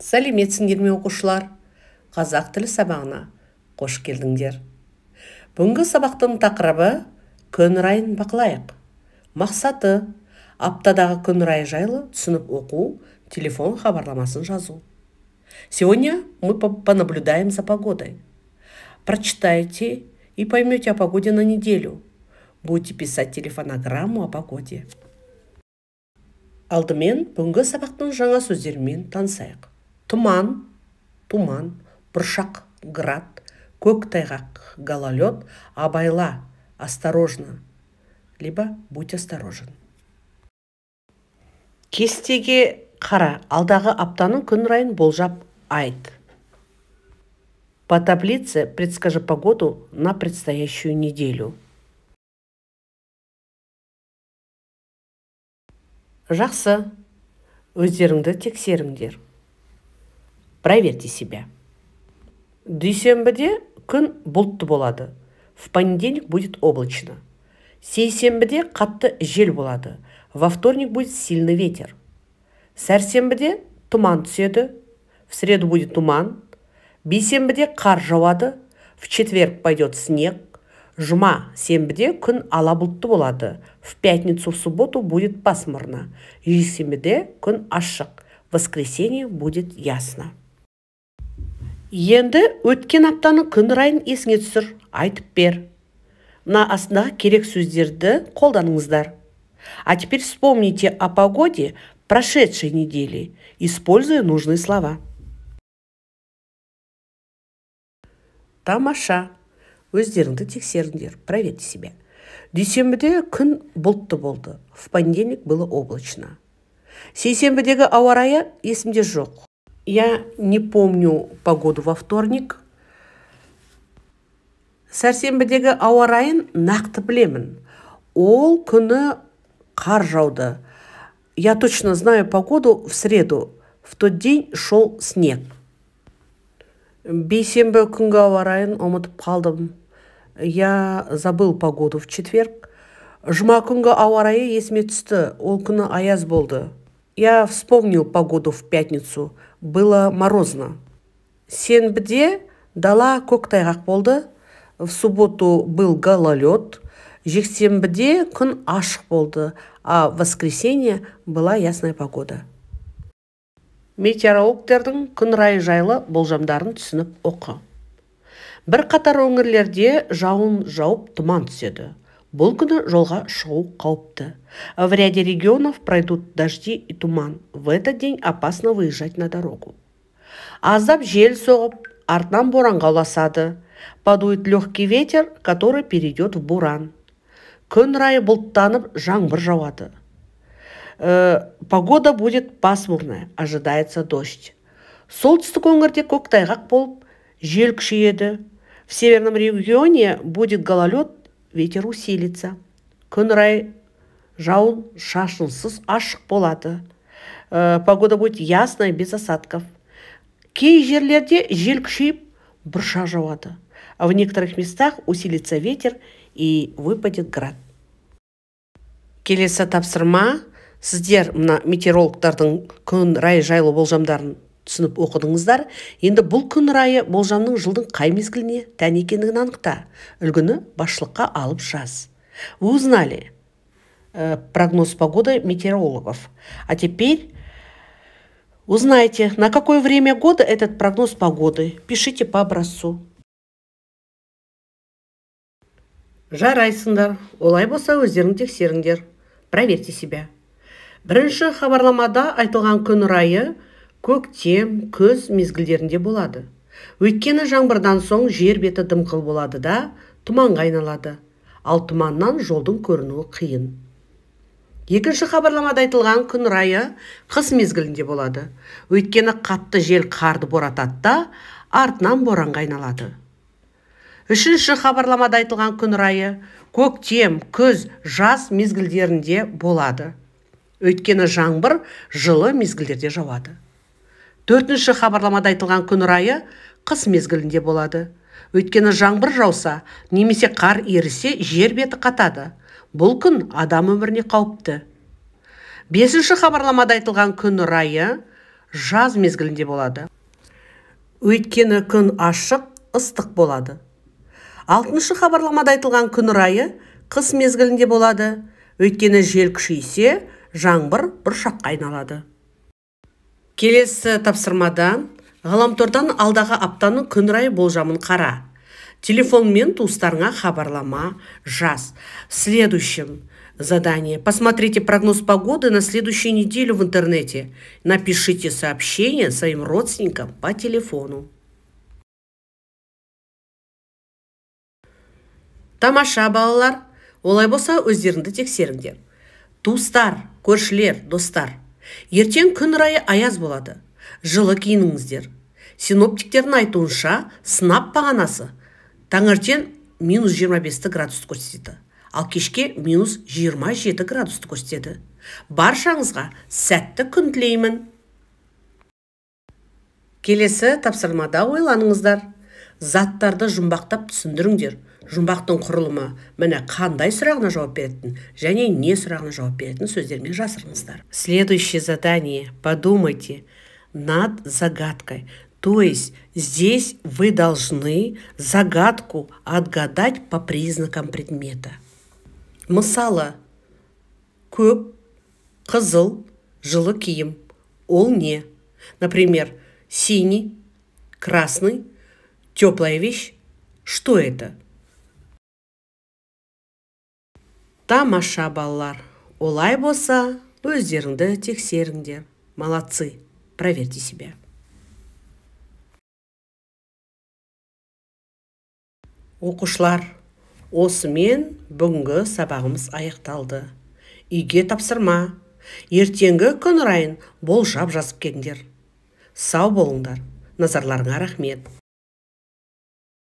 Сәлеметсіңдер ме, оқушылар! Қазақ тілі сабағына қош келдіңдер. Бүгінгі сабақтың тақырыбы: күн райын бақылайық. Мақсаты: аптадағы күн райы жайлы түсініп оқу, телефон хабарламасын жазу. Сегодня мы понаблюдаем за погодой. Прочитайте и поймете о погоде на неделю. Будете писать телефонограмму о погоде. Алдымен бүгінгі сабақтың жаңа сөздерімен танысайық. Тұман – туман, бұршақ – град, көктайғақ – гололед, абайла – осторожно либо будь осторожен. Кестеге қара, алдағы аптаның күн райын болжап айт. По таблице предскажи погоду на предстоящую неделю. Жақсы, өздеріңді тексеріңдер. Проверьте себя. Дүйсенбіде күн бұлтты болады. В понедельник будет облачно. Сейсенбіде қатты жел болады. Во вторник будет сильный ветер. Сәрсенбіде тұман түседі. В среду будет туман. Бейсенбіде қар жауады. В четверг пойдет снег. Жұма, сенбіде күн ала бұлтты болады. В пятницу, в субботу будет пасмурно. Жексенбіде күн ашық. В воскресенье будет ясно. Енді өткен аптаның күн райын есіңе түсір, айтып бер. Мына астындағы керек сөздерді қолданыңыздар. А теперь вспомните о погоде прошедшей недели, используя нужные слова. Тамаша! Өздеріңді тексеріңдер, проверьте себя. Дүйсенбіде күн бұлтты болды. В понедельник было облачно. Сейсенбідегі ауа райы есімде жоқ. Я не помню погоду во вторник. Сәрсенбідегі ауа райын нақты білемін. Ол күні қар жауды. Я точно знаю погоду в среду. В тот день шел снег. Бейсенбі күнгі ауа райын ұмытып қалдым. Я забыл погоду в четверг. Жұма күнгі ауа райы есіме түсті. Ол күні аяз болды. Я вспомнил погоду в пятницу. Было морозно. Сенбіде дала көктайғақ болды. В субботу был гололед. Жексенбіде күн ашық болды, а в воскресенье была ясная погода. Метеорологтердің күн райы жайлы болжамдарын түсініп оқы. Бірқатар өңірлерде жауын жауып, тұман түседі. Бұл күні жолға шығу қауіпті. В ряде регионов пройдут дожди и туман. В этот день опасно выезжать на дорогу. Аздап жел соғып, артынан боранға ұласады. Подует легкий ветер, который перейдет в буран. Күн райы бұлттанып, жаңбыр жауады. Погода будет пасмурная, ожидается дождь. Солтүстік өңірде көктайғақ болып, жел күшейеді. В северном регионе будет гололед, ветер усилится. Күн райы жауын шашынсыз ашық болады. Погода будет ясная, без осадков. Кей жерлерде жел күшейіп, бұршақ жауады. А в некоторых местах усилится ветер и выпадет град. Келесі тапсырма. Сіздер мына метеорологтардың күн райы жайлы болжамдарын түсініп оқыдыңыздар. Енді бұл күн райы болжамның жылдың қай мезгіліне тән екендігін анықта. Үлгіні басшылыққа алып жаз. Вы узнали прогноз погоды метеорологов. А теперь узнайте, на какое время года этот прогноз погоды. Пишите по образцу. Жарайсыңдар. Олай болса, өздерің тексеріңдер. Проверьте себя. Бірінші хабарламада айтылған күн райы көктем, күз мезгілдерінде болады. Өйткені жаңбырдан соң жер беті дымқыл болады да, тұманға айналады. Ал тұманнан жолдың көрінуі қиын. Екінші хабарламада айтылған күн райы қыс мезгілінде болады. Өйткені қатты жел қарды боратады да, артынан боранға айналады. Үшінші хабарламада айтылған күн райы көктем, күз, жаз мезгілдерінде болады. Өйткені жаңбыр жылы мезгілдерде жауады. Төртінші хабарламада айтылған күн райы қыс мезгілінде болады. Өйткені жаңбыр жауса немесе қар ерісе, жер беті қатады. Бұл күн адам өміріне қауіпті. Бесінші хабарламада айтылған күн райы жаз мезгілінде болады. Өйткені күн ашық, ыстық болады. Алтыншы хабарламада айтылған күн райы қыс мезгілінде болады. Өйткені жел күшейсе, жаңбыр бұршаққа айналады. Келесі тапсырмадан ғаламтордан алдағы аптаның күн райы болжамын қара. Телефонмен туыстарыңа хабарлама жаз. В следующем задании посмотрите прогноз погоды на следующую неделю в интернете. Напишите сообщение своим родственникам по телефону. Тамаша, балалар, олай болса өздеріңді тексеріңдер. Туыстар, көршілер, достар, ертең күн райы аяз болады. Жылы киініңіздер. Синоптиктердің айтуынша, сынап бағанасы таңертең минус 25 градусты көрсетеді, ал кешке минус 27 градусты көрсетеді. Баршаңызға сәтті күн тілеймін. Келесі тапсырмада ойланыңыздар. Заттарды жұмбақтап түсіндіріңдер. Жұмбақтың құрылымы міне қандай сұрағына жауап беретін және не сұрағына жауап беретін сөздермен жасырыңыздар. Следующее задание. Подумайте над загадкой. То есть здесь вы должны загадку отгадать по признакам предмета. Мысалы, көк, қызыл, жылы киім. Ол не? Например, синий, красный, теплая вещь. Что это? Тамаша, балалар. Олай болса, өздеріңді тексеріңдер. Молодцы. Проверьте себя. Оқушылар, осымен бүгінгі сабағымыз аяқталды. Үйге тапсырма. Ертеңгі күн райын болжап жазып келіңдер. Сау болыңдар. Назарларыңа рахмет.